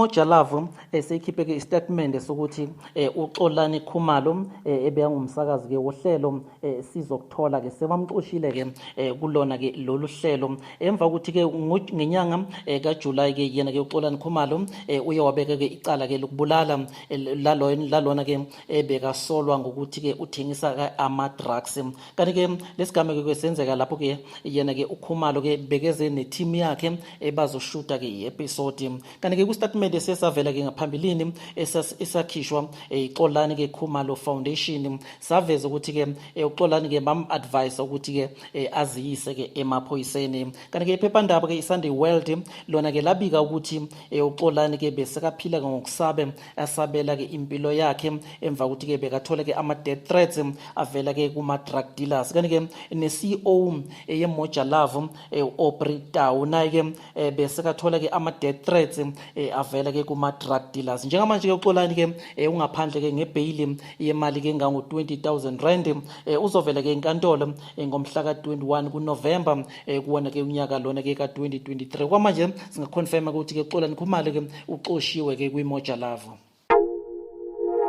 Imoja Love seyikhiphe-ke isitatimende sokuthi uXolani Khumalo ebeyangumsakazi-ke wohlelo Sizokuthola-ke sebamxoshile-ke kulona-ke lolu hlelo emva kokuthi-ke ngenyanga kaJulayi-ke yena-ke uXolani Khumalo uye wabeka-ke icala-ke lokubulala lalona-ke ebekasolwa ngokuthi-ke uthengisa ama-drugs. Kanti-ke lesigameko-ke senzeka lapho-ke yena-ke uKhumalo-ke bekeze ne-team yakhe ebazoshuta-ke i-episode. Kanti-ke kwisitatimende sesavela-ke ngaphambilini esakhishwa iXolani-ke Khumalo Foundation saveza ukuthi-ke uXolani-ke bam-advise ukuthi-ke aziyise-ke emaphoyiseni. Kanti-ke iphephandaba-ke iSunday World lona-ke labika ukuthi uXolani-ke besekaphila ngokusabe asabela-ke impilo yakhe emva kokuthi-ke bekathole-ke ama-death threats avela-ke kuma-drug dealers. Kanti-ke ne-CEO yeMoja Love u-Aubrey Tau naye-ke besekathola-ke ama-death threats avela-ke kuma-drug dealers. Njengamanje-ke uXolani-ke ungaphandle-ke ngebheyili yemali-ke engango-20,000 rand. Uzovela-ke enkantolo ngomhla ka-21 kuNovemba kuwona-ke unyaka lona-ke ka-2023. Kwamanje singaconfirma ukuthi-ke uXolani Khumalo-ke uxoshiwe-ke kwiMoja Love.